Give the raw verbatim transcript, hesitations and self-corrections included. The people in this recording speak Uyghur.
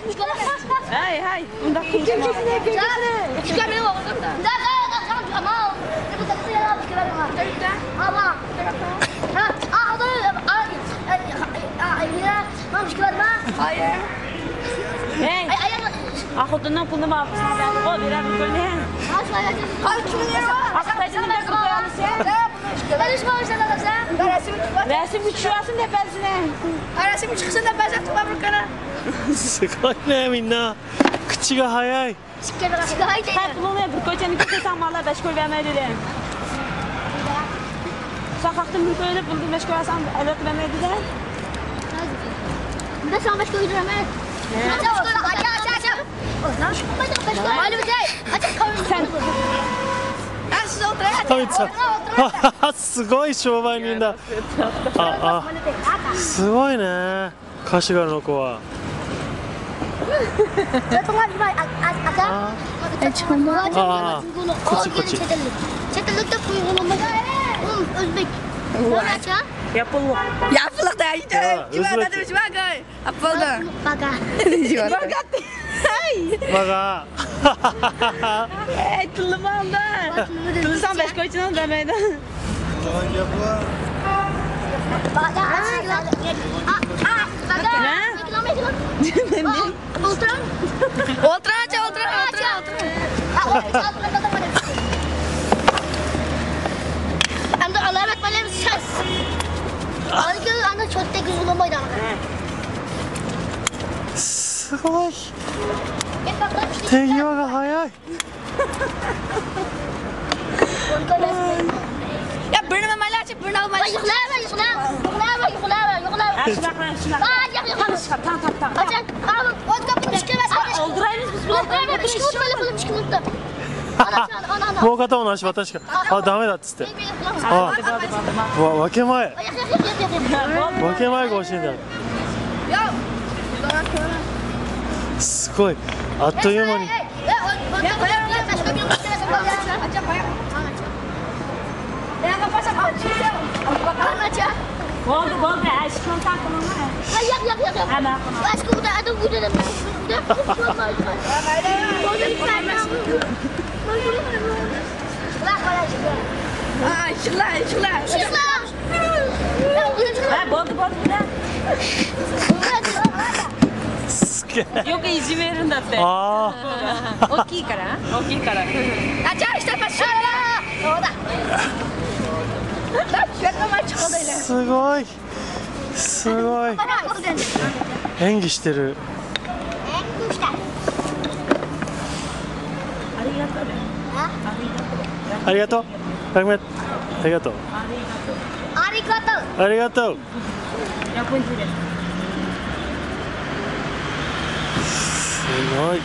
ھەي، ھەي، ئۇنداق قىلمىسىڭ. ھەي، ئاخۇننىڭ پۇلىنى ماڭا بەردىغۇ، بېرەر بىر كۈنى. ئاخۇ تاجىنىڭ بىر كوي ئالىسەن. رەسىمگە چۈشۈۋالسۇن دەپ بەرسىنە. رەسىمگە چىقسۇن دەپ بەرسىنە. سىقاينە مىننا. كىچىكى ھاياي. ھەي، پۇلۇڭنى بىر كويچەننىڭكىگە قويساڭ، ماڭا بەش كوي بەرمەيدۇ دېدى. ساقاقتىن بىر كوي ئېلىپ، بۇنى بەش كوي ئالساڭ، ئەلۋەتتە بەرمەيدۇ دېدى. بىر ساڭا بەش كوي بېرەمەن. سەن. ھەي، سىز ئولتۇرۇڭ. すごい商売人だ。あ、あ。すごいね。 歌詞が残は。ああ。こっち、こっち。 چەت ئەللىك دەپ ئۇيغۇرلىمىدى. ئۇ ئۆزبېك. ياپونلۇق. ياپونلۇق دەيدۇ. يا، ئۆزبېك. باگاي. ئاپولدا. باگا. باگا. ھەي. باگا. ھەي، تىللىماڭدا. تىللىساڭ بەش كويچىنىڭ بەرمەيدۇ. ئولتۇرۇڭ. ئولتۇرۇڭ، ئولتۇرۇڭ، ئولتۇرۇڭ. ئەمدى ئالامەت بايرام سەس. ئانا چۆتتەك يۈزگە بولمايدۇ. すごい。手際が早い。 يا، بىرنى مايلاچى، بىرنى ئالمايچى. يۇقلاۋەر، يۇقلاۋەر، يۇقلاۋەر، يۇقلاۋەر. ھە، شۇنداق، شۇنداق. ئا، ياق، ياق، ياق. تاڭ، تاڭ، تاڭ. قاچان؟ ئولتۇرايمىز بىز بۇلار. ئولتۇرايمىز، ئىككى مىنۇت، ئىككى مىنۇت. ئانا، ئانا، ئانا. もう片方の足渡しか。あ、ダメだっつって。 ھە. ۋاكىماي. ۋاكىماي گوشىدا. すごい。あっという間に。 بولدى، بولدى، ئەشىكنى تاقىلىڭ. ھە، ياق، ياق، ياق، ياق. ھە، ماقۇل. ئەشىكنى ئۇدا، ئەدە ئۇدا دەم. ھە، بولدى، بولدى، بولدى. يوق، يۈزى بېرىڭ دەپتۇ. あー。大きいから。大きいから。あ、じゃあ、下パス。そうだ。すごい。 すごい。演技してる。ありがとう。ラグメット。ありがとう。ありがとう。ありがとう。すごい。